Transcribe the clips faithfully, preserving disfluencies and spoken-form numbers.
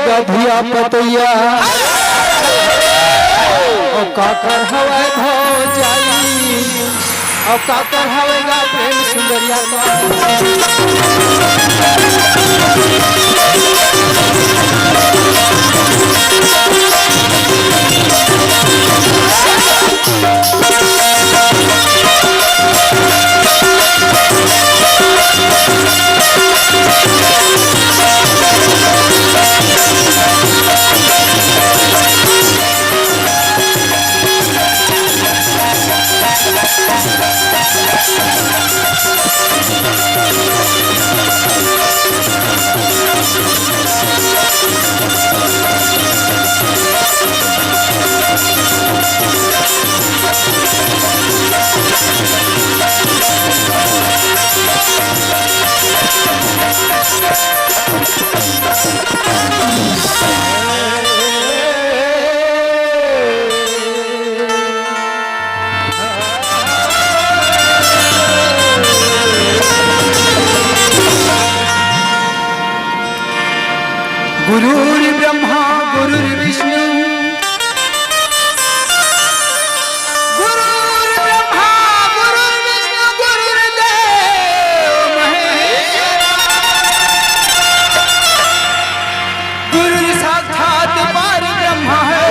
गधिया पतैया, ओ काकर हवय भौजाई, ओ काकर हवय गा प्रेम सुंदरिया का। गुरुर्ब्रह्मा गुरुर्विष्णु गुरुर्ब्रह्मा गुरुर्विष्णु गुरुर्देव महेश्वर। गुरु साक्षात पर ब्रह्मा है,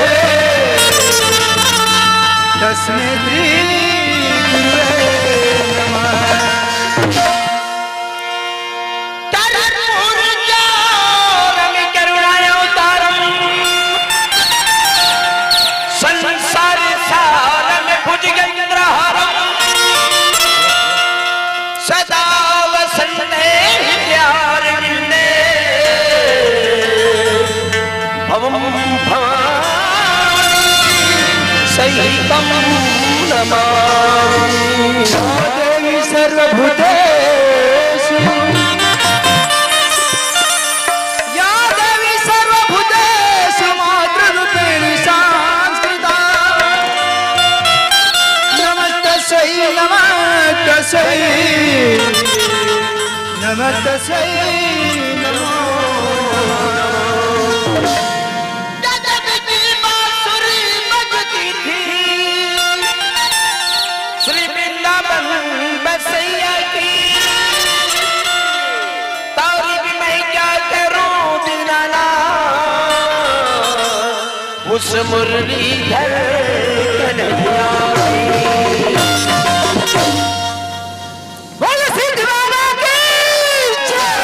तस्मै श्री गुरुवे नमः। कर्पूरजारं करुणावतारं संसारसारं भुजगेन्द्रहारं सदा वसन्ते हृदयारविन्दे भवं भवानी सहितं नमामि। या देवी सर्वभूतेषु, या देवी सर्वभूतेषु मातृरूपेण संस्थिता। नमस्तस्यै, नमस्तस्यै, नमस्तस्यै नमो नमः। गजब की बांसुरी बजती थी श्री वृंदावन बसैया की। तारीफ मैं क्या करूं दीनानाथ उस मुरलीधर कन्हैया की। बोलो सिद्ध बाबा की जय।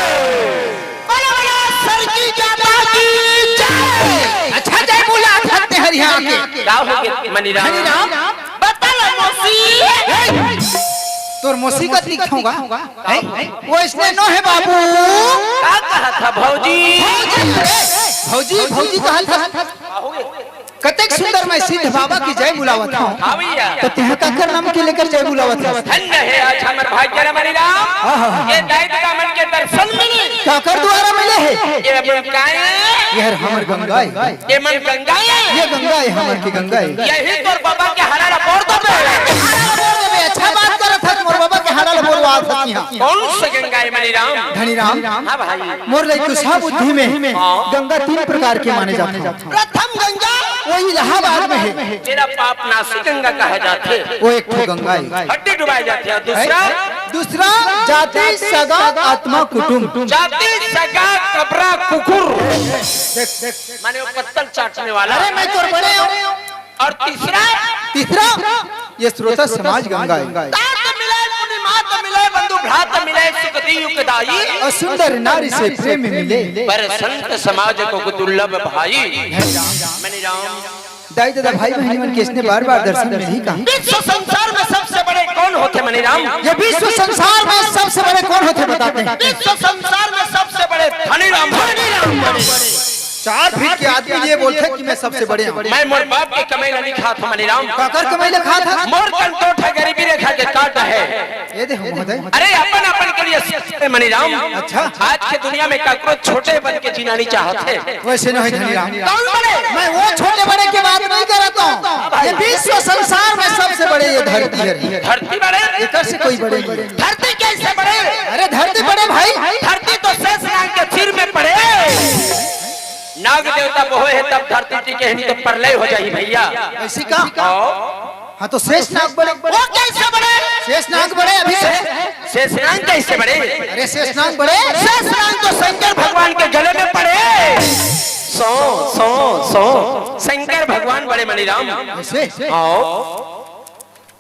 बोलो, बोलो सरकी माता की जय। अच्छा जय बोला सकते हरिया के। का हो गे मनीराम? मनीराम। बता ला मौसी। ए, तोर मौसी का दिखऊंगा। हैं? वो इसने नो है बाबू। का कहा था भौजी? भौजी, भौजी कहा था। कतेक सुंदर मैं सिद्ध बाबा की जय बुलावत हूँ। हाँ भैया। तो तेह काकर नाम के लेकर जय बुलावत हस? धन्य है आज हमर भाग्य रे मनीराम। हाँ, हाँ, हाँ। ये दाई ददा मन के दर्शन मिले। काकर द्वारा मिले है? ये अपन काय? ये हर हमर गंगा है। ये मन गंगा है। ये गंगा है, हमर की गंगा है। यही तोर बाबा के हाड़ा ला बोर दबे। हाड़ा ला बोर दबे, अच्छा बात करत हस, मोर बाबा के हाड़ा ला बोरवात हस यहाँ। कौन सा गंगा है मनीराम? धनीराम। हाँ भाई। मोर लइकुसा बुद्धि में हाँ। गंगा तीन प्रकार के माने जाते हैं। प्रथम गंगा वो इलाहाबाद में है। तेरा पाप नासी गंगा कहा जाथे। वो एक ठो गंगा है। हड्डी डुबाए जाथे। और दूसरा? है? दूसरा जाति सगा आत्मा कुटुंब। जाति सगा कबरा कुकुर। देख, देख। माने वो पत्तल चाटने वाला। अरे मैं तोर बड़े हूँ। और तीसरा? तीसरा ये श्रोता समाज गंगा है। तात मिले पुनि मात मिले बंधु भ्रात मिले सुख दियुक दाई। और सुंदर नारी से प्रेम मिले। पर संत समाज को दुर्लभ भाई। मनीराम। दाई ददा भाई बहन मन के इसने बार बार दर्शन मिलही का? विश्व संसार में सबसे बड़े कौन होथे मनीराम? ये विश्व संसार में सबसे बड़े कौन होथे बताते हैं। विश्व संसार में सबसे बड़े धनीराम। धनीराम बड़े। चार फीट के आदमी ये बोलथे कि मैं सबसे बड़े हूँ। मैं मोर बाप के कमाई ला नहीं खात हूँ मनीराम। काकर कमाई ला खात हस? मोर कन दो ठा गरीबी रेखा के काट है। ये दे महोदय। अरे अपन अपन के लिए सोचथे मनीराम। अच्छा। आज के दुनिया में काकरो छोटे बन के जीना नहीं चाहत है। वैसे नहीं धनीराम। कौन बड़े? मैं वो छोटे बड़े की बात नहीं करत हूँ। ये विश्व संसार में सबसे बड़े ये धरती है। धरती बड़े? एकर से कोई बड़े नहीं है। धरती कैसे बड़े? अरे धरती बड़े भाई। धरती तो शेष नाग के सिर में पड़े। नाग देवता बोहे हे तब धरती टिके हे, नहीं तो प्रलय हो जाही भैया। ऐसी का? आओ। हाँ, तो शेष नाग बड़े। वो कैसे बड़े? शेष नाग बड़े अभी से। शेष नाग कैसे बड़े? अरे, शेष नाग बड़े। शेष नाग तो शंकर भगवान के गले में पड़े। सो, सो, सो, शंकर भगवान बड़े मनीराम। ऐसे? आओ।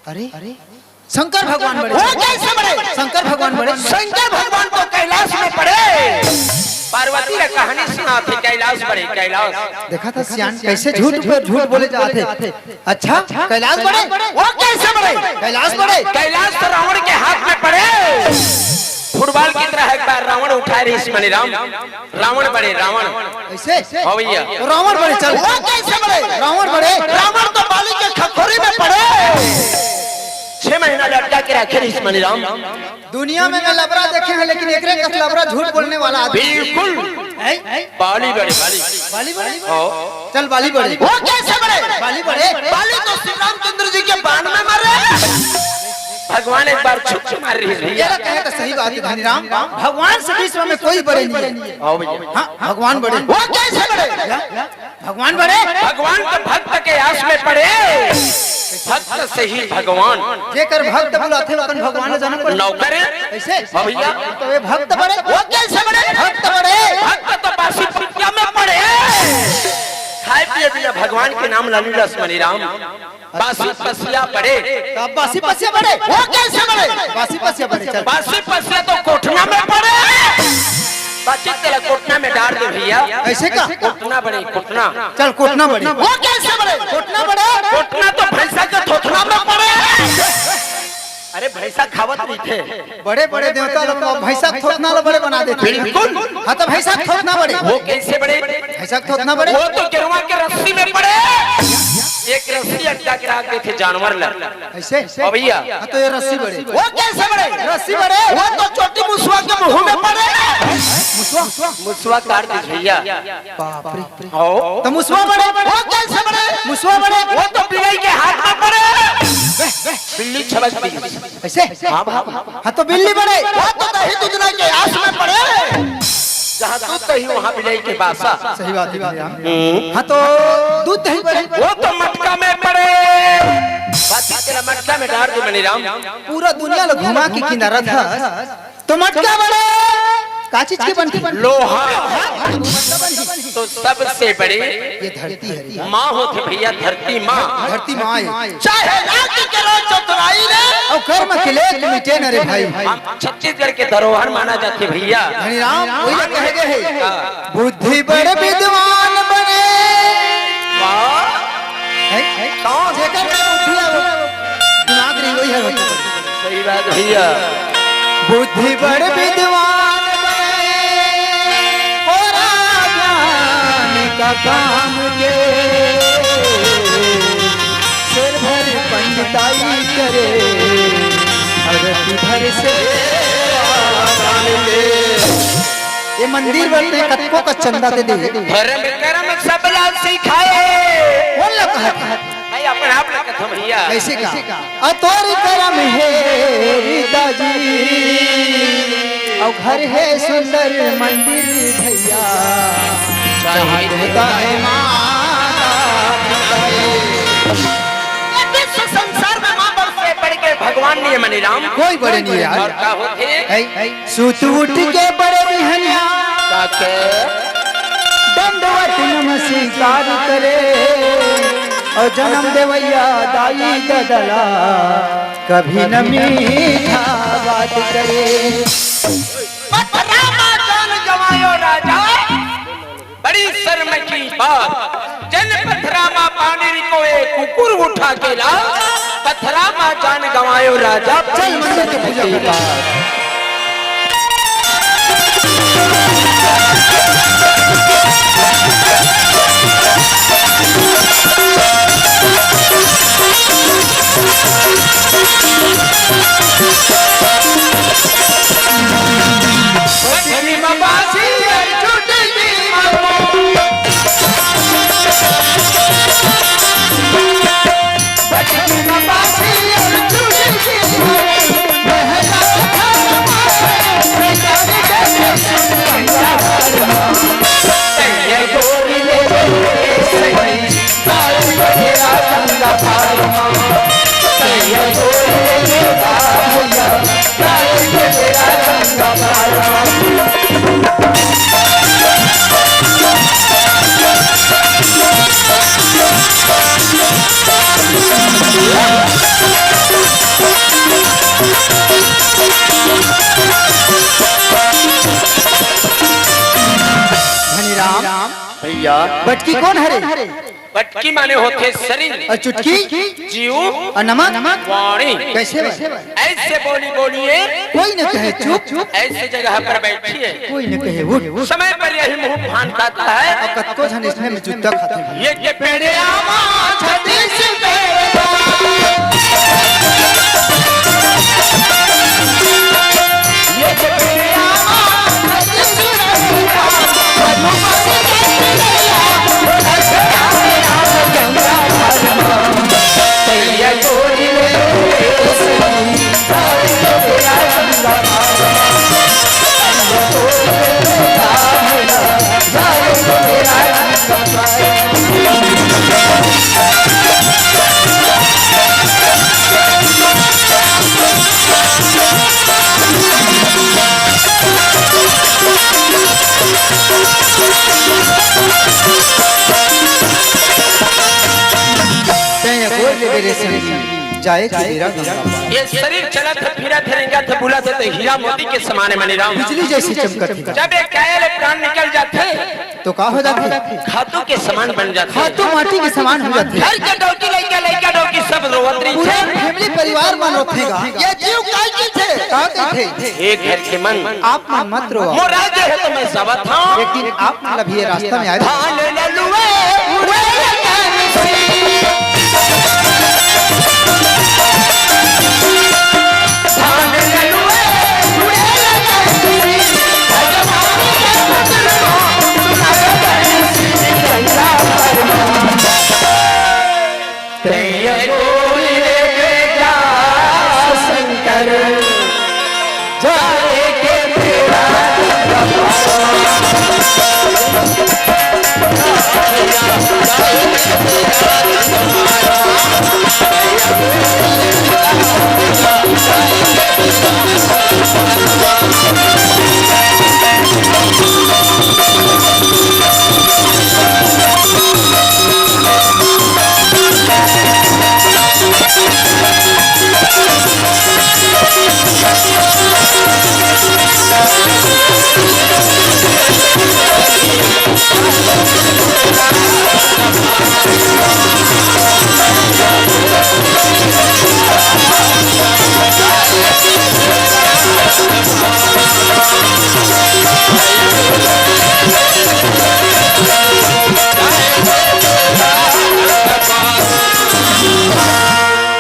अरे, शंकर भगवान बड़े। वो कैसे बड़े? शंकर भगवान बड़े। शंकर भगवान तो कैलाश में पड़े। पार्वती ला कहानी सुनाथे, कैलाश बड़े, कैलाश। देखा था सियान कैसे झूठ पर झूठ बोले जाथे। अच्छा, कैलाश बड़े? वो कैसे बड़े? कैलाश बड़े। कैलाश तो रावण के हाथ में पड़े। फुटबॉल की तरह एक बार रावण उठाए रहिस मनीराम। रावण बड़े, रावण। ऐसे? हाँ भैया। तो रावण बड़े, चल। वो कैसे बड़े? रावण बड़े। रावण तो बाली के खखोरी में पड़े। छह महीना लटका के रखे रहिस मनीराम। दुनिया में मैं लबरा देखे हँव, लेकिन एकरे कस लबरा झूठ बोलने वाला आदमी। बिल्कुल। हैं? बाली बड़े, बाली। बाली बड़े? हाँ। चल, बाली बड़े। वो कैसे बड़े? बाली बड़े। बाली तो श्री रामचंद्र जी के बाण में मरे। भगवान एक बार छुप के मारे रहिस भैया। ये कहे तो सही बात है धनीराम, भगवान से विश्व में कोई बड़े नहीं है। आओ भैया। हाँ, भगवान बड़े। वो कैसे बड़े? भगवान बड़े। भगवान तो भक्त के आस में पड़े। भक्त से ही भगवान। जेकर भक्त बुलाथे, ओकर भगवान जाने पड़े। नौकर। ऐसे? हाँ भैया। तो ये भक्त बड़े। वो कैसे बड़े? भक्त बड़े। भक्त तो बासी पसिया में पड़े। खाए पिए बिना भगवान के नाम ला लीलस मनीराम। बासी पसिया बड़े। तो अब बासी पसिया बड़े। वो कैसे बड़े? बासी पसिया बड़े, चल। बासी पसिया तो कोठना में पड़े। बासी तेला कोठना में डार दे भैया। ऐसे का? कोठना बड़े, कोठना। चल, कोठना बड़े। वो कैसे बड़े? कोठना बड़े। कोठना तो भैंसा के थोथना में पड़े। अरे, भैंसा खावत नहीं थे। बड़े बड़े देवता लोग तो भैंसा के थोथना ला बड़े बना देथे। बिल्कुल। हाँ, तो भैंसा के थोथना बड़े। वो कैसे बड़े? भैंसा के थोथना बड़े। वो तो गेरुआ के रस्सी में पड़े। एक रस्सी अटका के रख देथे जानवर ला। ऐसे? हाँ भैया। हाँ, तो ये रस्सी बड़े। वो कैसे बड़े? रस्सी बड़े। वो तो चोटी मुसवा के मुंह में पड़े। मुसवा? मुसवा काट दे भैया। बाप रे। हो। तो मुसवा बड़े। वो कैसे बड़े? मुसवा बड़े। वो तो बिलाई के हाथ में पड़े। बिल्ली छबक दी। ऐसे? हाँ बाबा। हाँ, तो बिल्ली बड़े। वो तो दही दुधना के आस में पड़े। जहाँ दूध दही, वहाँ बिलाई के बासा। सही बात है भैया। हम्म। हाँ, तो दूध दही बड़े। वो तो मटका में पड़े। बात तेला मटका में डार दे मनीराम। पूरा दुनिया ला घुमा के किनारा था। तो मटका बड़े, का चीज के बनथे? लोहा। तो सबसे बड़े ये धरती है। माँ होथे भैया, धरती माँ। धरती माँ है। चाहे राज करो चतुराई रे। अउ कर्म के लेख मिटे न रे भाई। हम छत्तीसगढ़ के धरोहर माना जाथे भैया। धनीराम, वही कहे गए है। हाँ। बुद्धि बड़ विद्वान बने। वाह। है? है? कौन? जेकर में बुद्धि है, वो दिमाग नहीं, वही है। सही बात भैया। बुद्धि बड़ विद्वान बने, ओरा ज्ञान का काम के। सिर भर पंडिताई करे, भगत भर से ये मंदिर बर ते कतको का चंदा दे दे। धर्म कर्म सबला सिखाए। कौन ला कहा? नहीं, अपन आप ला कथम भैया। कैसे का? अतोर करम हे रीता जी, अउ घर हे सुंदर मंदिर भैया, चाहे देता है माँ। ये विश्व संसार में माँ बड़ से बढ़ के भगवान नहीं है मनीराम। कोई बड़े नहीं है यार। और का होथे? है, है। सुत उठ के बड़े बिहनिया का के? दंडवत नमस्कार करे, अउ जनम देवैया दाई ददला कभी न मीठा बात करे। पथरामा जान गंवायो राजा, बड़ी शर्म की बात। जन पथरामा पानी को एक कुकुर उठा के ला, पथरामा जान गंवायो राजा। चल मंदिर के पूजा की बात। राम, भैया। बटकी कोन हरे? बटकी माने होथे शरीर। अउ चुटकी? जीव। अउ नमक? वाणी। कइसे बा? अइसे बोली बोलिए। कोई न कहे चुप। अइसे जगह पर बइठिए। कोई न कहे उठ। समय पर यही मुंह भान खाता है। अउ कतको झन अइसने में जूता खाथे। ये के पेड़े आवा छत्तीस पेड़। तैं अगोर ले बेरे संगी, जाए के बेरा गंगा पार। ये शरीर चलत हे, फिरत हे, रेंगत हे, बुलत हे, त हीरा मोती के समान हे मनीराम। बिजली जइसे चमकत हे। जब एक काया ले प्राण निकल जाथे, तो का हो जाथे? खातू के समान बन जाथे। खातू माटी के समान हो जाथे। घर के डौकी लइका, लइका डौकी सब रोवत रहिथे। पूरा family परिवार मन रोथे गा। ये जीव काय कहिथे? का कहिथे? हे घर के मन, आप मन मत रोवा। मोर राज्य हे त मैं जावत हंव। एक दिन आप मन ला भी ये रास्ता में आए। धान ललुए उड़े लगन सी। धान ललुए उड़े लगन सी। भगवान के पुत्र को सुना लगन सी। गंगा परमान। तैं अगोर ले जा शंकर, जाए के बेरा गंगा पार।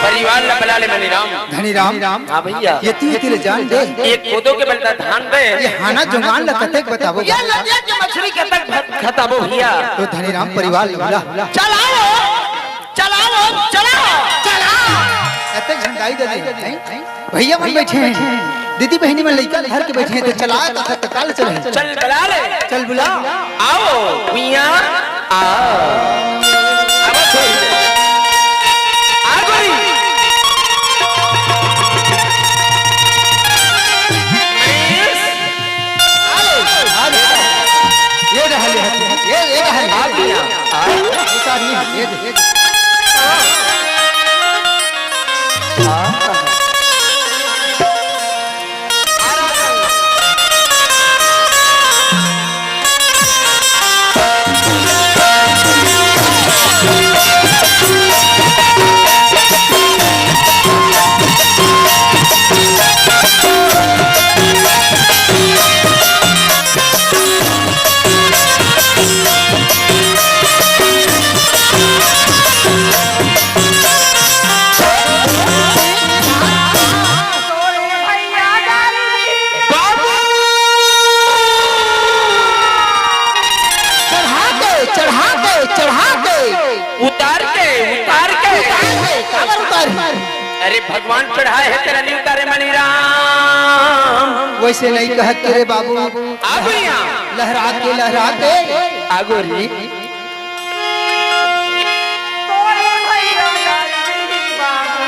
परिवार ला बला ले मनीराम। धनीराम। हाँ भैया। ये तीर तीर जान दे। ये कोदो के बलता धान दे। ये हाना जोंगान ला कतेक बताबो। ये नदिया के मछली कतेक भत-, खताबो भैया। तो धनीराम परिवार ला बुला। चलाओ, चलाओ, चलाओ, चलाओ। कतेक झंडाई दे दे, हैं? भैया मन बइठे हें, दीदी बहिनी मन लइका धर के बइठे हें, त चला, त तत्काल चले। चल बुला ले। चल बुला। आओ, मियाँ, आओ। आवत हे। आ गई। मनीष। आ ले, आ ले। ये रहा, ये रहा, ये, ये रहा। आ गया। आ। उतार नहीं, ये दे, ये दे। आ। बाबू! चढ़ा के, चढ़ा के, चढ़ा के। उतार के, उतार के। उतार के, काबर उतार? अरे भगवान चढ़ाए हे, तेला नहीं उतारे मनीराम। वइसे नहीं कहत के रे बाबू। आ भैया। लहरा के, लहरा के। आ गोरी। तोरे भैया गारी दीही बाबू।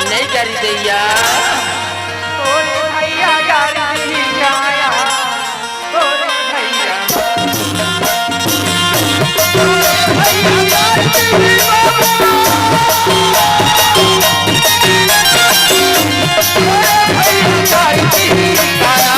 नहीं गारी दइया। तोरे भैया गारी दीही काया। तोरे भैया। तोरे भैया गारी दीही बाबू। तोरे भैया गारी दीही काया।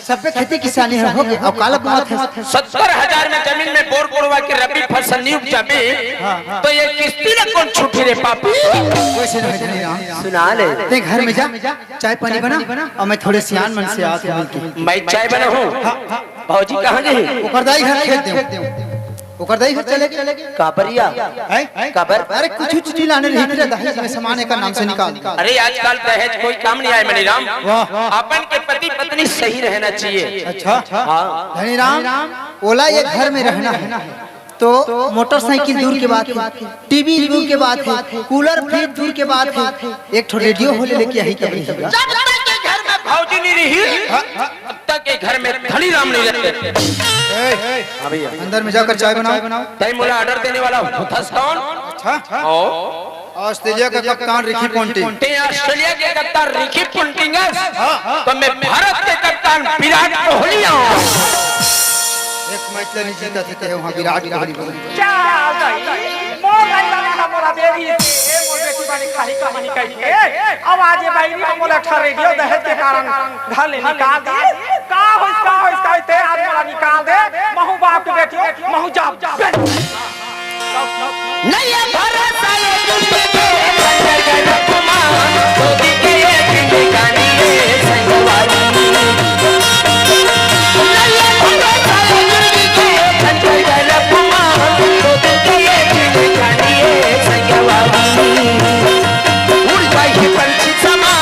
सब्बे खेती किसानी ह होगे, अउ काला कमात हे? सत्तर हजार में जमीन में बोर कोड़वा के रबी फसल नी उपजाबे, हाँ, हाँ। तो ये किस्ती ला कोन छूटी रे पापी? वैसे नहीं, नहीं, हाँ। सुना ले। ते घर में जा, चाय पानी बना, अउ मैं थोड़े सियान मन से आत हूँ मिलके। मैं चाय बनाहूँ? हाँ, हाँ। भौजी कहाँ गई? ओकर दाई घर खेत देव। ओकर दाई घर चले गे। काबरिया? हैं? काबर? अरे कुछ चीज लाने रही तेरे दहेज में सामान एकर नाम से निकाल। अरे आजकल दहेज कोई काम नहीं आए मनीराम। वाह। अपन के पति पत्नी सही रहना चाहिए। अच्छा। हाँ। धनीराम, ओला ये घर में रहना है तो मोटरसाइकिल दूर के बात है, टीवी दूर के बात है, कूलर फ्रिज दूर के बात है, एक ठो रेडियो हो ले लेके यही तब रहेगा। जब तक ये घर में भौजी नहीं रही, हाँ, हाँ। तक के घर में धनी राम नहीं रहते। ए, हाँ भैया। अंदर में जाकर चाय बनाओ। तय मोला ऑर्डर देने वाला होथस कौन? अच्छा। ओ। ऑस्ट्रेलिया का कप्तान रिकी पोंटिंग। ते ऑस्ट्रेलिया के कप्तान रिकी पोंटिंग हस? हाँ, हाँ। तो मैं भारत के कप्तान विराट कोहली हूँ। एक मैच ले नहीं जीता थे, ते वहाँ विराट कोहली को। क्या भाई? मोर नहीं बना है, मोला दे दी। ए, मोर बेटी बनी खाली कहानी कही है। अब आज ये भाई नहीं, मोला एक ठा रेडियो दहेज के कारण घर ले निकाल दी। का होइस, का होइस, का होइस, ते आज मोला निकाल दे। महू बाप के बेटी हो, महू जा। नहीं है भरोसा ये दुनिया के, खंडर के रखुमा, तो दिखे ये जिंदगानी ये संगवारी। नहीं है भरोसा ये दुनिया के, खंडर के रखुमा, तो दिखे ये जिंदगानी ये संगवारी। उड़ जाए ये पंछी समा,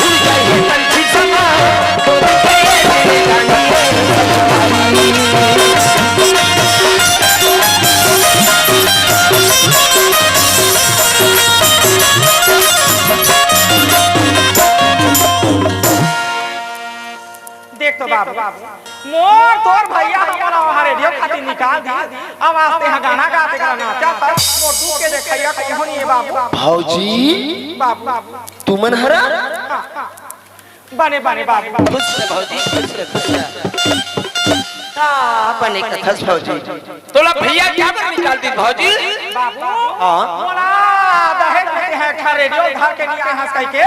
उड़ जाए ये पंछी समा, तो दिखे ये जिंदगानी ये संगवारी। देख तो बाबू, मोर तोर भैया हमन ला वहाँ रेडियो खातिर निकाल दी। अब आज तेहा गाना गात, एकरा नाचा था, मोर दुख के देखइया कौन नहीं है बाबू। भौजी, बाबू, बाबू। तुमन हरा? हाँ, हाँ। बने, बने, बाबू। खुश रह भौजी, खुश रह, खुश रह। का बने कथस भौजी? तोला भैया काबर निकाल दी भौजी? बाबू, हाँ। मोला दहेज में ते ह एक ठा रेडियो धर के नहीं आए हस कहिके,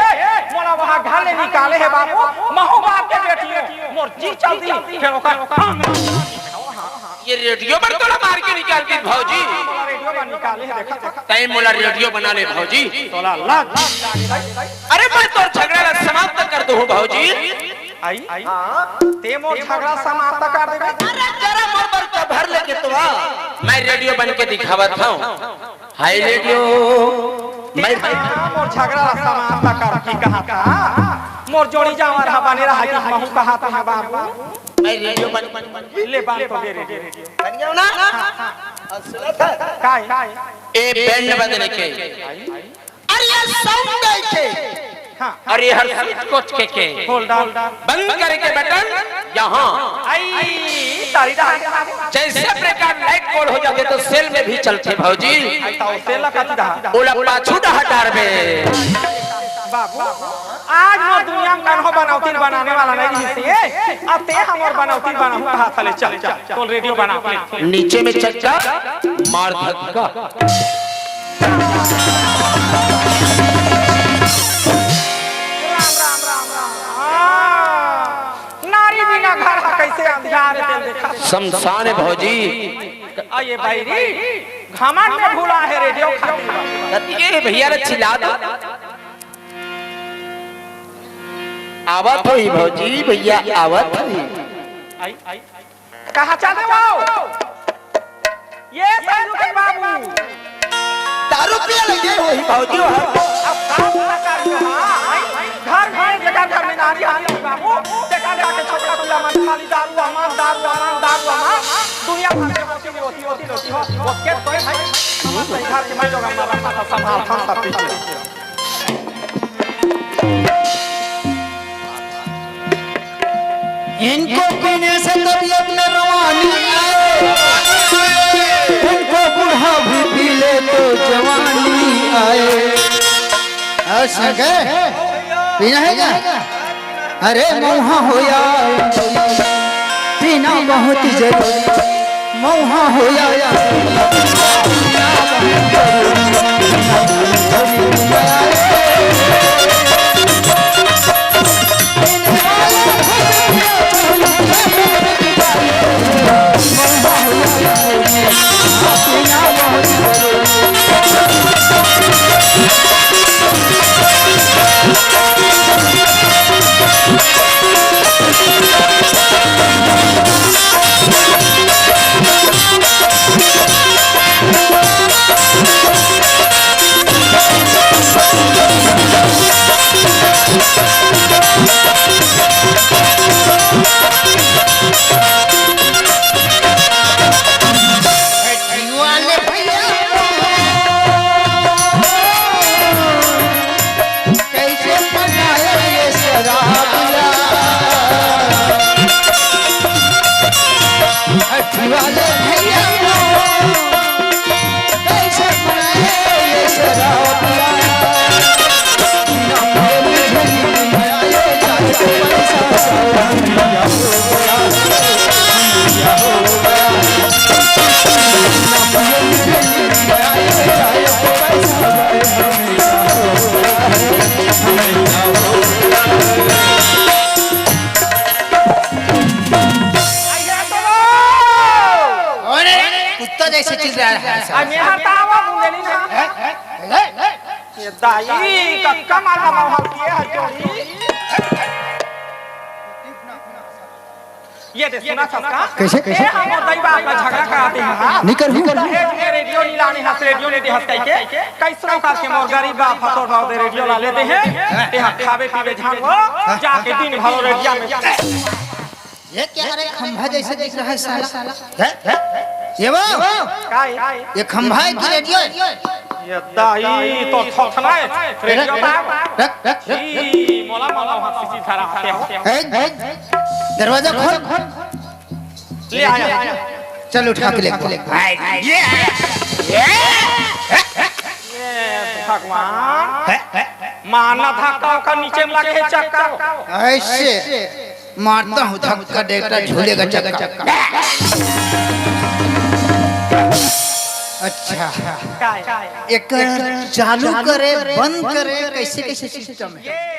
मोला वहाँ घर ले निकाले हे बाबू। महू बाप के बेटी हो, मोर जी चलती, फिर ओकर ये रेडियो बर तोला मार के निकाल दी भौजी। मोला रेडियो बर निकाले हे, देखा, देखा। तय मोला रेडियो बना ले भौजी। तोला लग। अरे मैं तोर झगड़ा ला समाप्त कर दूँ भौजी। आई? हाँ? ते मोर झगड़ा समाप्त कर देबे? अरे जरा मोर बर कभर लेके तो आ। मैं रेडियो बन के दिखावत हूँ। हाय रेडियो। ते मैं हाँ, मोर झगड़ा ला समाप्त कर की कहा था? मोर जोड़ी जावर हा बने रहा कि महू कहा था बाबू। मैं रेडियो बन, बन, बन। ले बात तो दे रेडियो। बन गया ना? हाँ, हाँ। और सुना था? काय? ए बैंड बजने के। अरे ये साउंड है के? हाँ। अरे हर स्विच कोच के के? Hold down. बंद करके बटन यहाँ। आई, तारी डाल। जैसे प्रकार लाइट गोल हो जाते तो सेल में भी चलते भौजी। आई तो सेल का कति रहा? ओला पाछू डहा डारबे। बाबू, आज मोर दुनिया में कन्हो बनौती बनाने वाला नहीं रहिस हे। अब ते हमर बनौती बनाहू कहा था, ले चल, चल, तो रेडियो बना ले। नीचे में चक्का, मार धक्का। राम, राम, राम, राम। हाँ। नारी बिना घर हा कैसे अंधियार हे, तेल देखा। शमशान हे भौजी। आ ये बैरी, घमंड में भूला हे रेडियो खातिर। ये भैया रे चिल्ला दो। आवत होही भौजी, भैया आवत होही। आई, आई। कहाँ चले वो? ये संजू के बाबू। दारू पिए लगे होही भौजी हो। अब काम ना कर रहा, आई? घर में जेकर घर में नारी हानि होही बाबू, जेकर घर के छोटका पिला मन खाली दारू अमन, दारू अमन, दारू अमन। दुनिया भर के होती, होती, होती, होती हो। वो के तो है, हम सही घर के मैं लोग हमारा खाता संभाल, हम सब पीछे। इनको पीने से तबीयत में रवानी आए, इनको बूढ़ा भी पी ले तो जवानी आए। और सुन के पीना है क्या? अरे मौहा हो या पीना बहुत जरूरी, मौहा हो या आ, मेहा तावा बुंदेली ना। ए, ए, ए। ये दाई, कक्का मार का मार के हर जोड़ी। ये दे, सुना सस्ता। कैसे, कैसे? ए, हमर दाई बाप का झगड़ा कराते हैं, हाँ। निकर हूँ। तो ए, ये रेडियो नी लाने हस, रेडियो नी दे हस कह के। कैसनो करके मोर गरीब बाप हतोर भाव दे रेडियो ला ले दे हैं। ते हा खावे पीवे झान हो, जाके दिन भर रेडियो में। ये क्या रे, खंभा जैसे दिख रहा है साला? हैं? ये वो? का है? ये खंभा है कि रेडियो है? ये दाई तो थोथना है, रेडियो रख, का। रख, रख, रख। ई, मोला, मोला, वहाँ सीसी धरा आते हो। हैं? दरवाजा खोल। ले आया। चल, उठा के ले। ये, ये, ये भगवान। हैं? हैं? मारना धक्का ओकर नीचे में लगे है चक्का। ऐसे मारता हूँ धक्का, देखता झूलेगा चक्का। अच्छा, का है? एक चालू करे, बंद करे, कैसे कैसे सिस्टम है?